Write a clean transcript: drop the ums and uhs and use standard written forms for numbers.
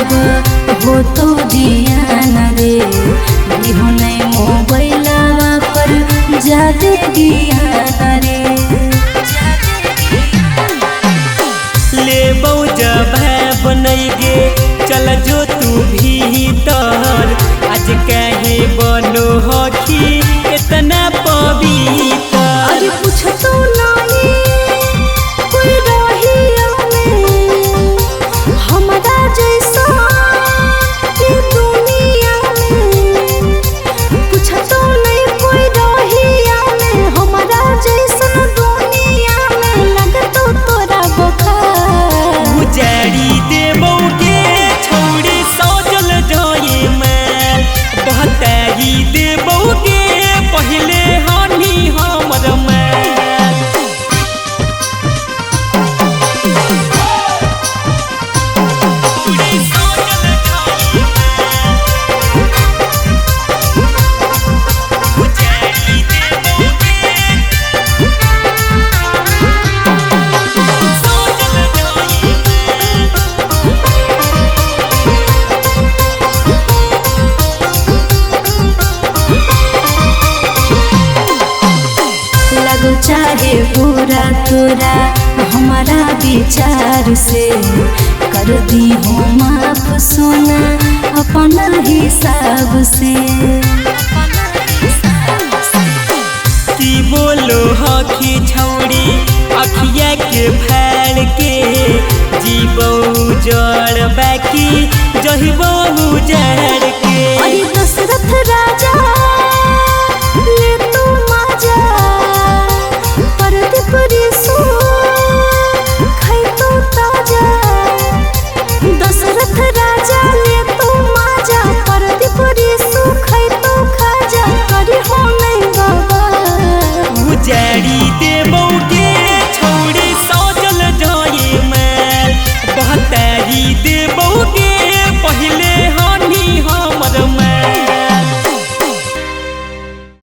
अब हो तो जियान रे, दिहो नहीं मोबाइलवा पर जादे ज्ञान रे। ले जवाब नहीं गे चल जो तू भीतर, आज कहे बनो हखी इतना पवित्र। अरे पूछ तो नहीं कोई रहिया में हमरा जैसा ये दुनिया में, पूछ तो नहीं कोई रहिया में हमरा जैसा दुनिया में, लगतो तोरा बुखार। उजाड़ी देबौ गे छौड़ी सजल जाए माल, बहताई देबौ गे पहिले हानि हमर माल। लगो चाहे पूरा तोरा हमारा विचार से, कर दी हो माफ सोना अपना हिसाब से। की बोलो हखी छौड़ी अखिया के फाड़ के, जीबौ जड़ बाकी जहिबौ उजाड़ के। अरे दशरथ राजा ले तू मजा, परदीप रे खाई तो ताजा। दशरथ राजा ले तू मजा, परदीप रे खाई तो खाजा, करी हो नहीं बाबा। उजाड़ी देबौ